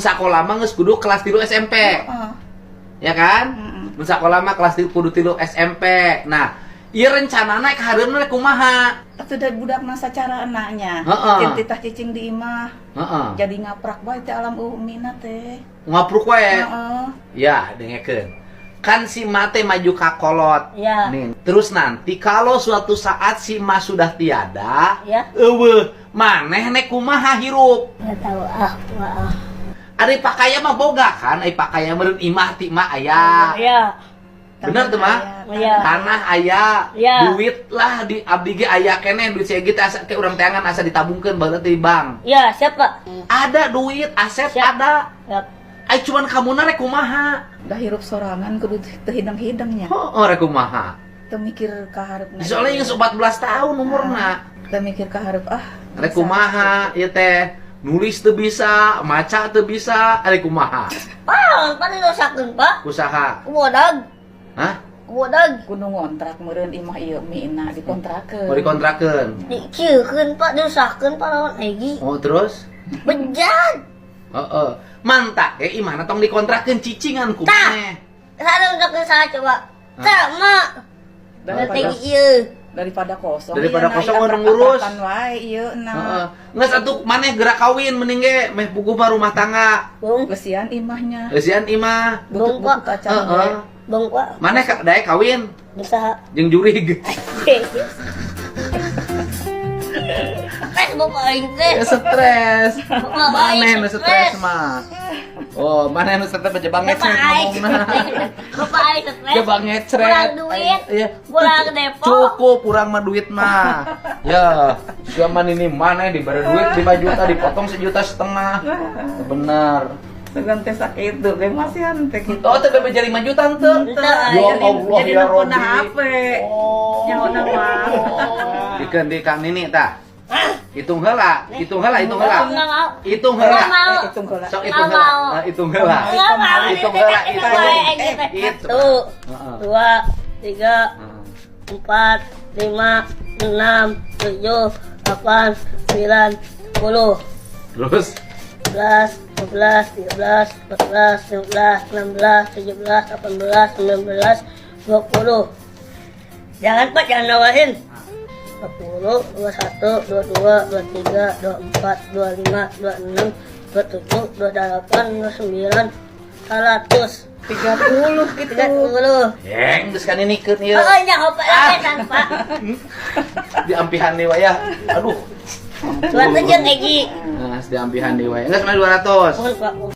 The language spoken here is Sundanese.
sakola mah geus kudu kelas 3 SMP. Heeh. Ya kan? Heeh. Mun sakola mah kelas 3 kudu 3 SMP. Nah, ieu rencanana ka hareupna rek kumaha? Atuh da budakna sacara enaknya. Heeh. Cicing titah cicing di imah. Heeh. Jadi ngaprak bae teh alam umina teh. Ngapruk wae. Heeh. Ya, dengekeun. Kan si Ma teh maju ka kolot. Ya. Nih, terus nanti kalau suatu saat si Ma sudah tiada, Ya. euweuh, maneh nek kumaha hirup? Nggak tahu ah, maaf. Ari pakaya mah boga kan, ari pakaya meureun imah ti mah aya. Ya. Bener tuh, Mah? Iya. Tanah aya, Iya. duit lah di abdi ge aya keneh duit segitu asa ke urang teangan asa ditabungkeun baheula teh di bank. Ya, siapa? Ada duit, aset Siap. Ada. Siap. Ai cuman kamu rek kumaha? Dah hirup sorangan kudu teu hidang-hidangnya. Oh, rek kumaha? Teu mikir ka hareupna. Soalnya geus 14 tahun umurna. Teu mikir ka hareup ah. Rek kumaha ieu teh? Nulis teu bisa, maca teu bisa, rek kumaha? Pak, pan dirusakeun, Pak. Usaha. Kubodag, Hah? Kubodag. Kudu ngontrak meureun imah ieu mina dikontrakeun. Mau dikontrakeun. Dikiekeun, Pak, dirusakeun Pak lawan Egi. Oh, terus? Bejat. Heeh. Mantak ge imahna tong dikontrakeun cicingan ku Tah. maneh. Sada rusakeun saha coba? Sama. Daripada, Egi ieu. Daripada kosong. Daripada Ieu na, kosong, ieu orang ngurus. aprak-aprakan wae ieu na. Heeh. Geus atuh maneh gerak kawin mending ge meh puguh mah rumah tangga. Bung, Lesian imahnya. Leusian imah. Bung, Butut-butut Pak. acan Heeh. wae. Bung, Pak. Maneh ka daek kawin Bisa. Jeung jurig. Stres bapak aing teh. Ya stres. Bapak Maneh aing nu stres mah. Oh, maneh nu stres jebang Bapak ngecret aing. ngomongna. Bapak aing stres. Jebang ngecret. Kurang duit. Iya. Kurang depo. Cukup kurang mah duit mah. Ya, siapa ini mana diberi duit 5 juta dipotong 1,5 juta. Benar. Sugan teh sakitu ge masihan teh kitu. Oh, teh bebeja 5 juta henteu. Henteu, Ya Jadi Allah jadi ya nelpon Robi. HP. Oh. Nyaho mah. Dikeun di Kang Nini tah. Hitung heula, hitung heula, hitung heula. Enggak mau. Hitung heula. Enggak mau. Eh, hitung heula. Sok hitung heula. Nggak mau. Nah, hitung heula. Enggak mau. Hitung heula, Hitung hitung. heula. Hitung. Satu, Heeh. dua, tiga, Heeh. empat, lima, enam, tujuh, delapan, sembilan, 10, Terus 11, 12, 13, 14, 15, 16, 17, 18, 19, 20. Jangan, Pak, jangan nawarin. 20, 21, 22, 23, 24, 25, 26, 27, 28, 29, 100. 30 gitu. 30. Yeng, geus kan ini keun ieu. Oh, nya hopa lah Pak. Diampihan deui ya. Aduh. Dua tujuh Egi. Nah, diampihan deui wae. Geus mah 200. Mohon, Pak.